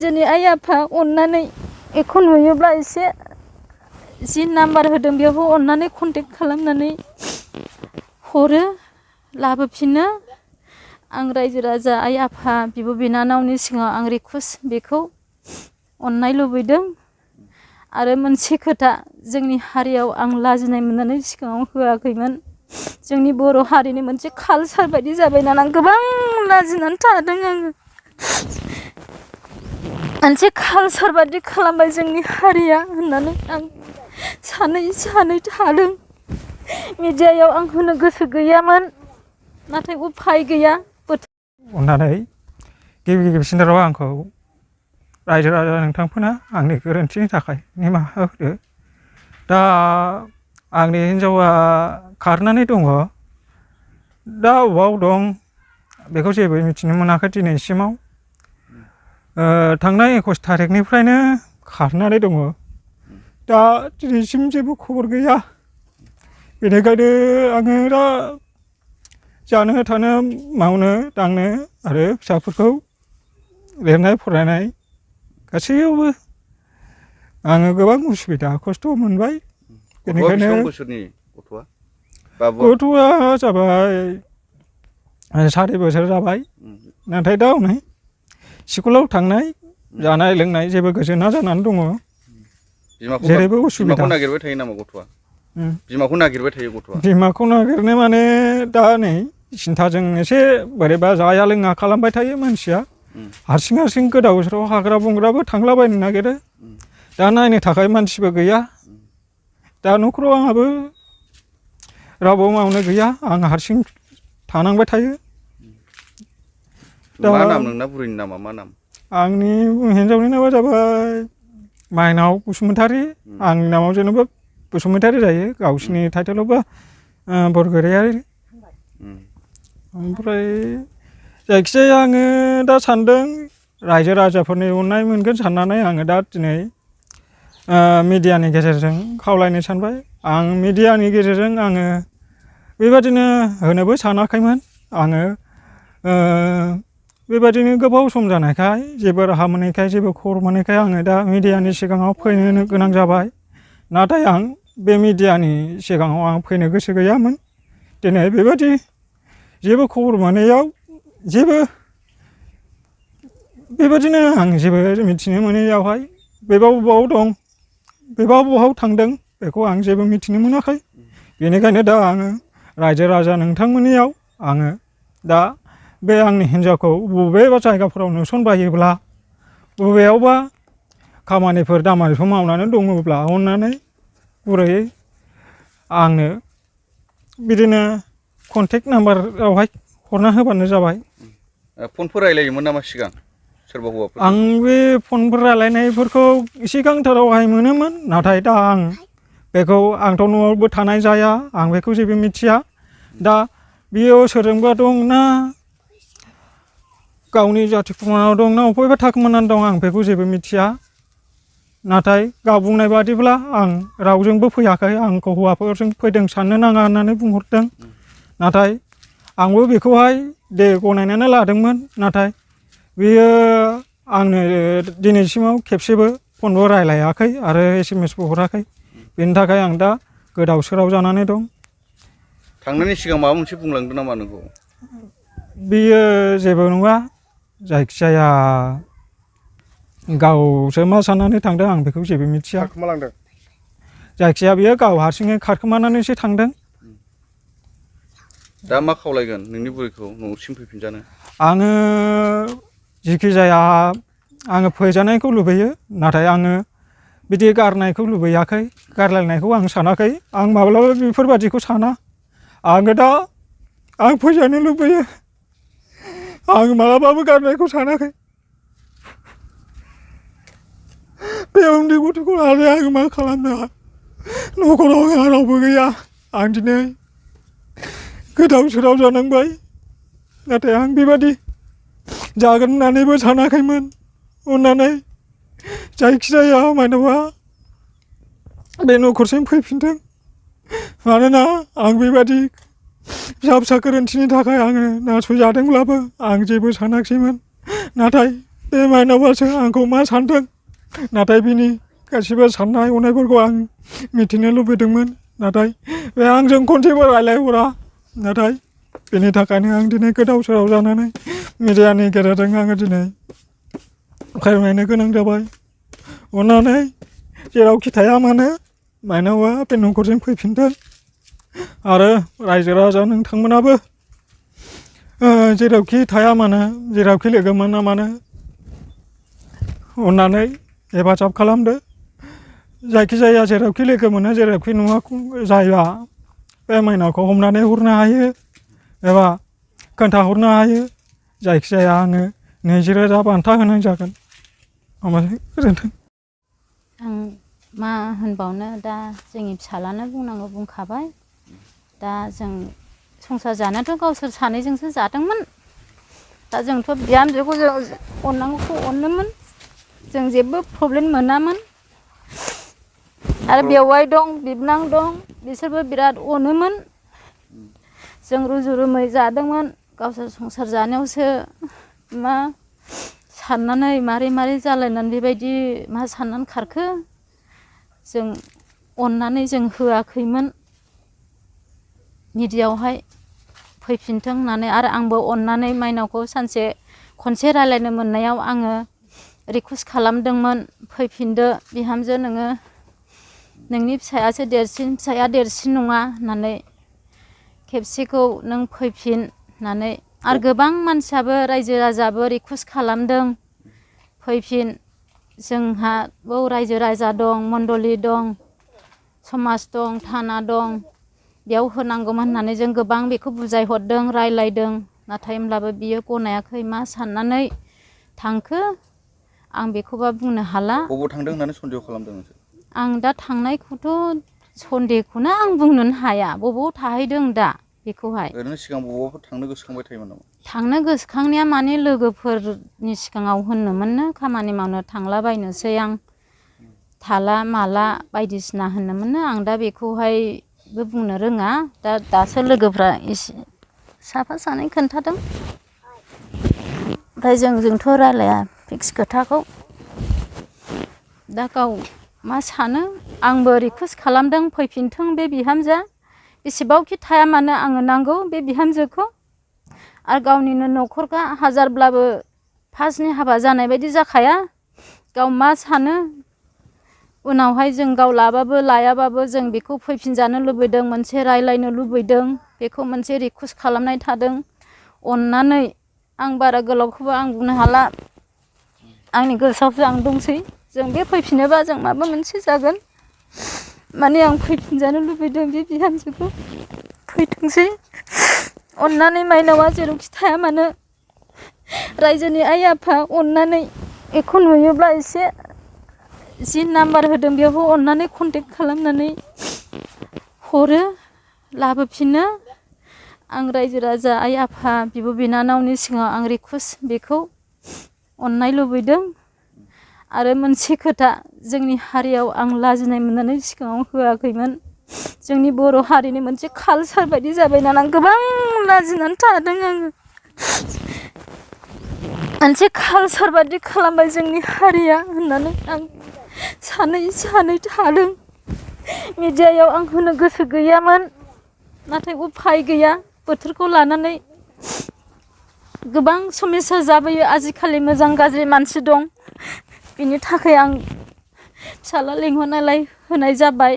जोंनि आइ आफा अननानै एखौ नुयोब्ला एसे जि नाम्बार होदों बेयाव अननानै कन्टेक्ट खालामनानै हरो लाबोफिनो आं रायजो राजा आइ आफा बिब' बिनानावनि सिगाङाव आं रिकुवेस्ट बेखौ अननाय लुबैदों आरो मोनसे खोथा जोंनि हारियाव आं लाजिनाय मोननानै सिगाङाव होआखैमोन जोंनि बर' हारिनि मोनसे कालचार बायदि जाबाय नालाय आं गोबां लाजिनानै थादों आङो मोनसे कालचार बायदि खालामबाय जोंनि हारिया होननानै आं सानै थादों मिडियायाव आं होनो गोसो गैयामोन नाथाय उफाय गैया अननानै गिबिसिन राव आंखौ रायजो राजा नोंथांमोना आंनि गोरोन्थिनि थाखाय निमाहा होदो दा आंनि हिन्जावा खारनानै दङ दा अबाव दं बेखौ जेबो मिथिनो मोनाखै दिनैसिमाव थांनाय 21 थारिखनिफ्रायनो खारनानै दङ दा दिनैसिम जेबो खबर गैया बेनिखायनो आङो दा जानो थानो मावनो दांनो आरो फिसाफोरखौ लिरनाय फरायनाय गासैयावबो आङो गोबां उसुबिदा खस्थ' मोनबाय बेनिखायनो गथ'आ जाबाय 4 बोसोर जाबाय नाथाय दा हनै स्कुलाव थांनाय जानाय लोंनाय जेबो गोजोना जानानै दङ जेरैबो उसुबिदा बिमाखौ नागिरबाय थायो नामा गथ'आ बिमाखौ नागिरबाय थायो गथ'आ बिमाखौ नागिरनो माने दा नै सिन्थाजों एसे बोरैबा जाया लोङा खालामबाय थायो मानसिया हारसिं गोदाव सोराव हाग्रा बंग्राबो थांलाबायनो नागिरो दा नायनो थाखाय मानसिबो गैया दा न'खराव आंहाबो रावबो मावनो गैया आं हारसिं थानांबाय थायो मा नाम नोंना बुरैनि नामा मा नाम आंनि हिन्जावनि नामा जाबाय माइनाव बसुमतारी आंनि नामाव जेनेबा बसुमतारी जायो गावसिनि टाइटेलावबो बरगयारी ओमफ्राय जायखिजाया आङो दा सानदों रायजो राजाफोरनि अननाय मोनगोन साननानै आङो दा दिनै मिडियानि गेजेरजों खावलायनो सानबाय आं मिडियानि गेजेरजों आङो बेबादिनो होनोबो सानाखैमोन आङो बेबादिनो गोबाव सम जानायखाय जेबो राहा मोनैखाय जेबो खबर मोनैखाय आङो दा मिडियानि सिगाङाव फैनो गोनां जाबाय नाथाय आं बे मिडियानि सिगाङाव आं फैनो गोसो गैयामोन दिनै बेबादि जेबो खबर मोनैयाव जेबो बेबादिनो आं जेबो मिथिनो मोनैयावहाय बेबा बबाव दं बेबा बबाव थांदों बेखौ आं जेबो मिथिनो मोनाखै बेनिखायनो दा आङो रायजो राजा नोंथांमोननियाव आङो दा बे आंनि हिन्जावखौ बबेबा जायगाफोराव नुसनबायोब्ला बबेयावबा खामानिफोर दामानिफोर मावनानै दङब्ला अननानै गुरैयै आंनो बिदिनो कन्टेक्ट नाम्बारावहाय हरना होबानो जाबाय फनफोर रायलायोमोन नामा सिगां सोरबा हौवाफोर आं बे फनफोर रायलायनायफोरखौ सिगांथारावहाय मोनोमोन नाथाय दा आं बेखौ आंथ' न'आवबो थानाय जाया आं बेखौ जेबो मिथिया दा बियो सोरजोंबा दं ना गावनि जाथि खुरमानाव दं ना बबेबा थाखोमानानै दं आं बेखौ जेबो मिथिया नाथाय गाव बुंनाय बादिब्ला आं रावजोंबो फैयाखै आंखौ हौवाफोरजों फैदों साननो नाङा होननानै बुंहरदों नाथाय आंबो बेखौहाय दे गनायनानै लादोंमोन नाथाय बियो आंनो दिनैसिमाव खेबसेबो फनबो रायलायाखै आरो SMS बो हराखै बेनि थाखाय आं दा गोदाव सोराव जानानै दं थांनायनि सिगां माबा मोनसे बुंलांदों नामा नोंखौ बियो जेबो नङा जायखिजाया गावसो मा साननानै थांदों आं बेखौ जेबो मिथिया जायखिजाया बियो गाव हारसिङै खारखोमानानैसो थांदों दा मा खावलायगोन नोंनि बुरैखौ न'सिम फैफिनजानो आङो जिखि जाया आङो फैजानायखौ लुबैयो नाथाय आङो बिदि गारनायखौ लुबैयाखै गारलायनायखौ आं सानाखै आं माब्लाबा बेफोरबादिखौ साना आङो दा आं फैजानो लुबैयो आं मालाबाबो गारनायखौ सानाखै बे उन्दै गथ'खौ लानानै आं मा खालामनो न'खराव आंहा रावबो गैया आं दिनै गोदाव सोराव जानांबाय नाथाय आं बेबादि जागोन होननानैबो सानाखैमोन अननानै जायखिजाया मानोबा बे न'खरसिम फैफिनदों मानोना आं बेबादि फिसा फिसा गोरोन्थिनि थाखाय आङो नासयजादोंब्लाबो आं जेबो सानाखैमोन नाथाय बे माइनावासो आंखौ मा सानदों नाथाय बिनि गासिबो साननाय हनायफोरखौ आं मिथिनो लुबैदोंमोन नाथाय बे आंजों खनसेबो रायलायहरा नाथाय बेनि थाखायनो आं दिनै गोदाव सोराव जानानै मिडियानि गेजेरजों आङो दिनै फोरमायनो गोनां जाबाय अननानै जेरावखि थाया मानो माइनावा बे न'खरजों फैफिनथों आरो रायजो राजा नोंथांमोनाबो जेरावखि थाया मानो जेरावखि लोगो मोना मानो अननानै हेफाजाब खालामदो जायखिजाया जेरावखि लोगो मोनो जेरावखि नुवा जाया बे माइनावखौ हमनानै हरनो हायो एबा खोन्थाहरनो हायो जायखिजाया आङो 20,000 बान्था होनाय जागोन गोजोन्थों। आं मा होनबावनो दा जोंनि फिसालानो बुंनांगौ बुंखाबाय दा जों संसार जानायाथ' गावसोर सानैजोंसो जादोंमोन दा जोंथ' बिहामजोखौ जों अननांगौखौ अनोमोन जों जेबो प्रब्लेम मोनामोन आरो बेवाइ दं बिबोनां दं बिसोरबो बिराद अनोमोन जों रुजु रुमै जादोंमोन गावसोर संसार जानायावसो मा साननानै मारै मारै जालायनानै बेबायदि मा साननानै खारखो जों अननानै जों होआखैमोन मिडियायावहाय फैफिनथों होननानै आरो आंबो अननानै माइनावखौ सानसे खनसे रायलायनो मोननायाव आङो रिकुवेस्ट खालामदोंमोन फैफिनदो बिहामजो नोङो नोंनि फिसायासो देरसिन फिसाया देरसिन नङा होननानै खेबसेखौ नों फैफिन होननानै आरो गोबां मानसियाबो रायजो राजाबो रिकुवेस्ट खालामदों फैफिन जोंहा बाव रायजो राजा दं मण्डलि दं समाज दं थाना दं बेयाव होनांगौमोन होननानै जों गोबां बेखौ बुजायहरदों रायलायदों नाथाय होमब्लाबो बियो गनायाखै मा साननानै थांखो आं बेखौबा बुंनो हाला बबाव थांदों होननानै सन्देह खालामदों नोंसोर आं दा थांनायखौथ' सन्देहखौनो आं बुंनोनो हाया बबाव थाहैदों दा बेखौहाय ओरैनो सिगां बबावबाफोर थांनो गोसोखांबाय थायोमोन नामा थांनो गोसोखांनाया माने लोगोफोरनि सिगाङाव होनोमोननो खामानि मावनो थांलाबायनोसै आं थाला माला बायदिसिना होनोमोननो आं दा बेखौहायबो बुंनो रोङा दासो लोगोफ्रा एसे साफा सानै खोन्थादों ओमफ्राय जोंथ' रायलाया फिक्स खोथाखौ दा गाव मा सानो आंबो रिकुवेस्ट खालामदों फैफिनथों बे बिहामजोआ बेसेबांखि थाया मानो आंनो नांगौ बे बिहामजोखौ आरो गावनिनो न'खरखा हाजारब्लाबो फार्स्टनि हाबा जानाय बायदि जाखाया गाव मा सानो उनावहाय जों गाव लाबाबो लायाबाबो जों बेखौ फैफिनजानो लुबैदों मोनसे रायलायनो लुबैदों बेखौ मोनसे रिकुवेस्ट खालामनाय थादों अननानै आं बारा गोलावखौबो आं बुंनो हाला आंनि गोसोआवसो आं दंसै जों बे फैफिनोबा जों माबा मोनसे जागोन माने आं फैफिनजानो लुबैदों बे बिहामजोखौ फैथोंसै अननानै माइनावा जेरावखि थाया मानो रायजोनि आइ आफा अननानै बेखौ नुयोब्ला एसे जि नाम्बार होदों बेयाव अननानै कन्टेक्ट खालामनानै हरो लाबोफिनो आं रायजो राजा आइ आफा बिब' बिनानावनि सिगाङाव आं रिकुवेस्ट बेखौ अननाय लुबैदों आरो मोनसे खोथा जोंनि हारियाव आं लाजिनाय मोननानै सिगाङाव होआखैमोन जोंनि बर' हारिनि मोनसे कालसार बायदि जाबाय नालाय आं गोबां लाजिनानै थादों आङो मोनसे कालसार बायदि खालामबाय जोंनि हारिया होननानै आं सानै थादों मिडियायाव आं होनो गोसो गैयामोन नाथाय उफाय गैया बोथोरखौ लानानै गोबां समस्या जाबोयो आजिखालि मोजां गाज्रि मानसि दं बिनि थाखाय आं फिसाला लिंहरनायलाय होनाय जाबाय।